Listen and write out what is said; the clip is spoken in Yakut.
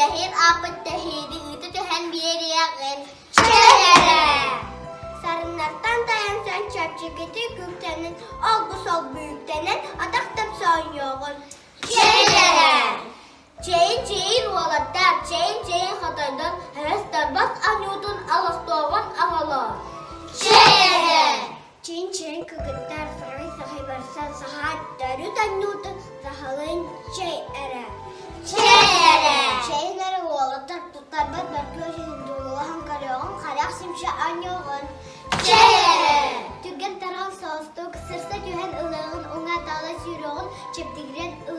Тэһиир ааппыт тэһиири ыыта түһэн биэриэҕин. Чэй эрэ! Сарыннартан тайансан чэпчэкитик үктэнэн, ол-бу бүүктэнэн, атах тэпсэ оонньуоҕун. Чэй эрэ! Чэйин чэйин уолаттар, чэйин чэйин хотойдор, һэрэс тарбах аньуутун олохтооҕун оҕолор. Чэй эрэ! Чэйин чэйин кыргыттар, саҕай-саҕай барсан саха төрүт аньуутун сахалыын чэй эрэ. Чэй эрэ! Чэйин эрэ уолаттар туттарбат бөркүө иһин дуулаһан көрүөҕүҥ, харах симшэ анньуоҕун. Чэй эрэ! Түргэн тарҕан соҕустук, сырса түһэн ылыаҕын, уҥа-таала сүүрүөҕүн, чэбдигирэн ылыаҕын.